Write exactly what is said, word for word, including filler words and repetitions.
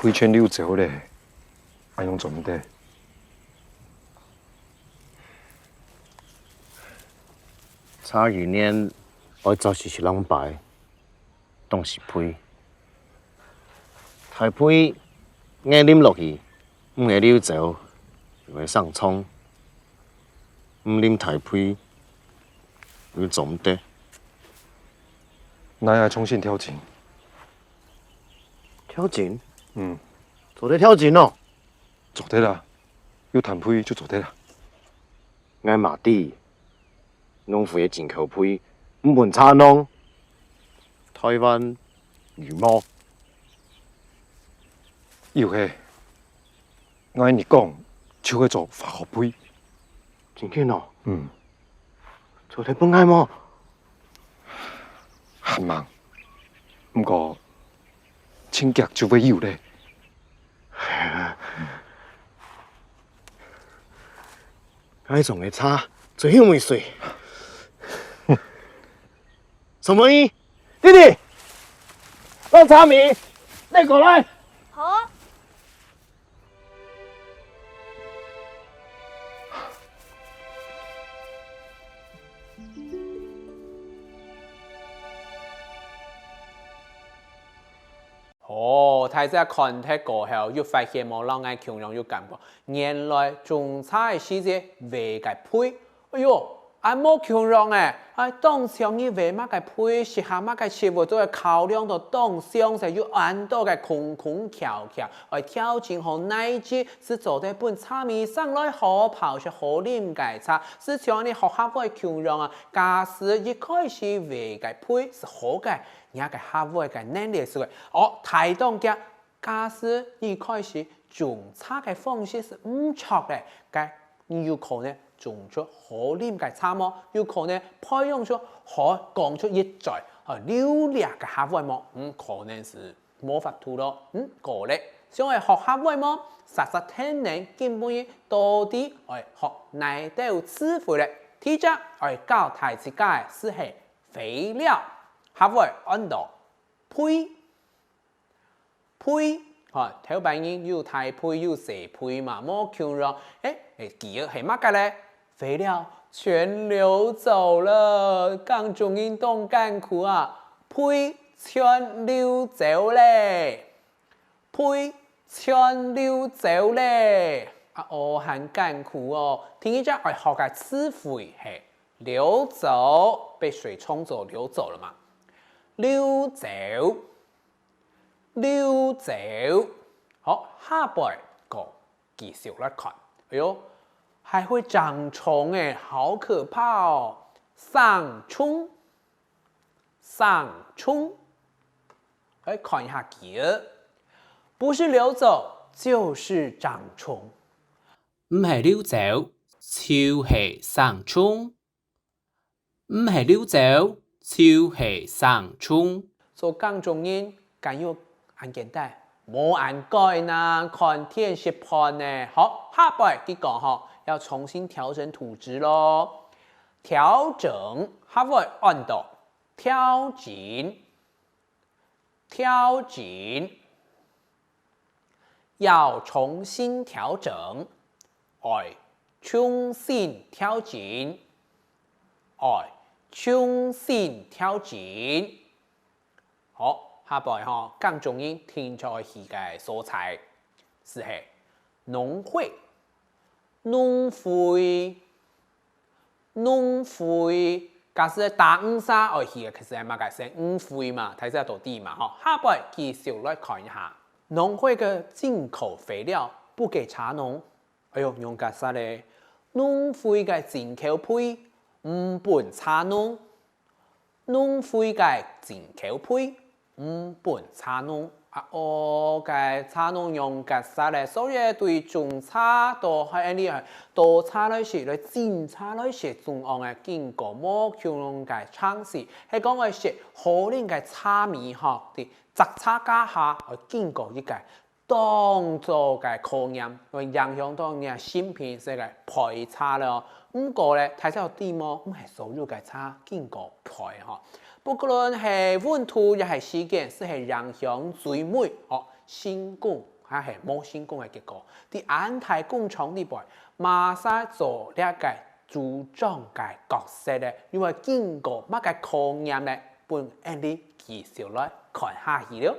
肥全溜走咧，恁樣做毋得。茶一年愛做四十兩擺，當係肥。大肥，𠊎啉落去，毋係溜走，就會生蟲。毋啉大肥，又做毋得。𠊎愛重新調整。 調整？嗯。做得調整哦？做得啊，有大肥就做得啊。𠊎嘛知，農會个進口肥毋分茶農，台灣有無？有嘿，𠊎你講，就係做化學肥。真个哦？嗯。做得分𠊎無？ 還吂，毋過，盡遽就會有咧。𠊎種个茶最有味緒。什麼意？弟弟，讓茶米帶過來。好。 哦，大家看忒過後，又發現無，摎𠊎共樣有感覺。原來種茶个時節，挖个肥，哎喲， 恁無共樣欸，哎，當像你挖麼个肥，適合麼个植物，都愛考量到當詳細，有恁多个空空竅竅，愛調整好哪一隻，係做得分茶米生來好泡，係好啉个茶，係像你學校會共樣啊。假使一開始挖个肥係好个，你个學校个能力係會，哦，大當家。假使一開始種茶个方式係毋著个，該 你有可能種出好啉个茶無？有可能培養出好講出一嘴，好流掠个客話無？嗯，可能係無法度咯。嗯，過咧，想愛學客話無？煞煞聽等今晡日到底愛學哪兜詞彙咧？第一隻愛教大自家个係肥料，客話安到肥。 肥，哈，頭擺人有大肥有細肥嘛，無共樣。欸，欸，佢係麼个咧？肥料全流走了，耕種人當艱苦啊！肥全流走咧，肥全流走咧，啊，哦，還艱苦哦。第二隻愛學个詞彙係流走，被水沖走，流走了嘛。流走， 流走。好，下背个繼續來看。哎喲，還會長蟲欸，好可怕哦！生蟲，生蟲。來看一下句，不是流走，就是長蟲。毋係流走，就係生蟲。 毋係流走，就係生蟲。做耕種人，敢有恁簡單？無恁該呢，看天食飯呢。好，下背佢講吼，要重新調整土質咯。調整，客話安到調整。 調整，要重新調整，愛重新調整，愛重新調整。好，下背吼，耕種人定著愛去个所在，就係農會，農會。 農會，假使打烏沙愛去个，其實係麼个？係農會嘛，大家都知嘛，吼。下背繼續來看一下，農會个進口肥料不給茶農。哎喲，仰結煞咧？農會个進口肥毋分茶農，農會个進口肥 毋分茶農啊，哦，該茶農仰結煞咧，所以對種茶到係恁樣，倒茶來食，來浸茶來食，總愛經過無共樣个程序，係講愛食好啉个茶米吼，在摘茶架下愛經過一個當多个考驗，會影響到你个性品，係个焙茶了。毋過咧，大家有知無？毋係所有个茶經過焙吼。 不論係溫度也係時間，就係影響最尾，吼，成功還係無成功个結果。在恁大工廠裡背，麼儕做這个組長个角色呢？又會經過麼个考驗呢？分𠊎俚繼續來看下去了。